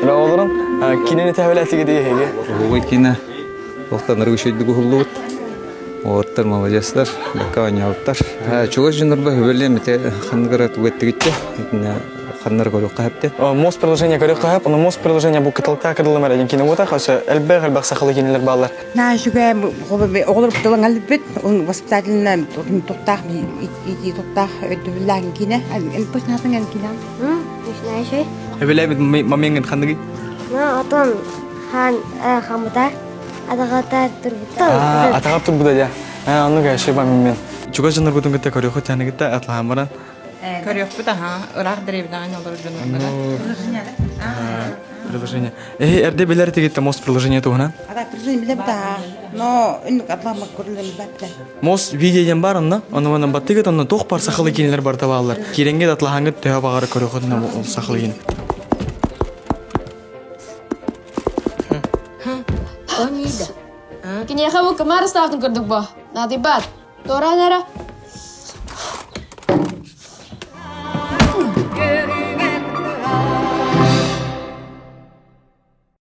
Олорон кинини тэһэлэтиги диэһиги. Уһугуй кина охтанар үчүйдүк уһуллубут. Уоттар молодецтар, бакка оонньообуттар. Чугас дьоннорбо хүбэлиэм ити ханныгара тугэттигитте ханнар көрүөххэ хэпте. Мост приложение көрүөххэ хэп, ону мост приложение бу кыталыктаах кырылымар деген кине уотах, өсө элбэх элбэх сахалы кинилер баалар. Наа үчүгэй оҕолор тылын албыт, воспитательна туттаах ити туттаах өйдөбүллээх киинэ. Пусть наатын киинэ. Знаешь, Эбилээбит момент ханныгый? Ну, отон хан хамыта атаҕата турбута. Атаҕар турбута дьэ. Оннук эши мен. Чугас дьонноргутун кытта көрүөххүт тяныгытта атлаһан баран. Көрүөхпүт аха, ыраах дэриэбинэҕин олорор дьонноргута. Приложение. Эһи эрдэ билэр тигитте мост приложение туһунан. Ата приложение биле бта. Но иннук атлама көрүлэн бапта. Мост видео диэн бар онно. Онно манан баттыгыт онно туох бар сахалы кинилер барта бааллар. Кииреңге атлаһаңыт төһө бағары көрөхөтүнэ сахалы кин. Киниэхэ бу кымаар ыстаахтын көрдүк бо. Наадыйбат. Туораан эрэ.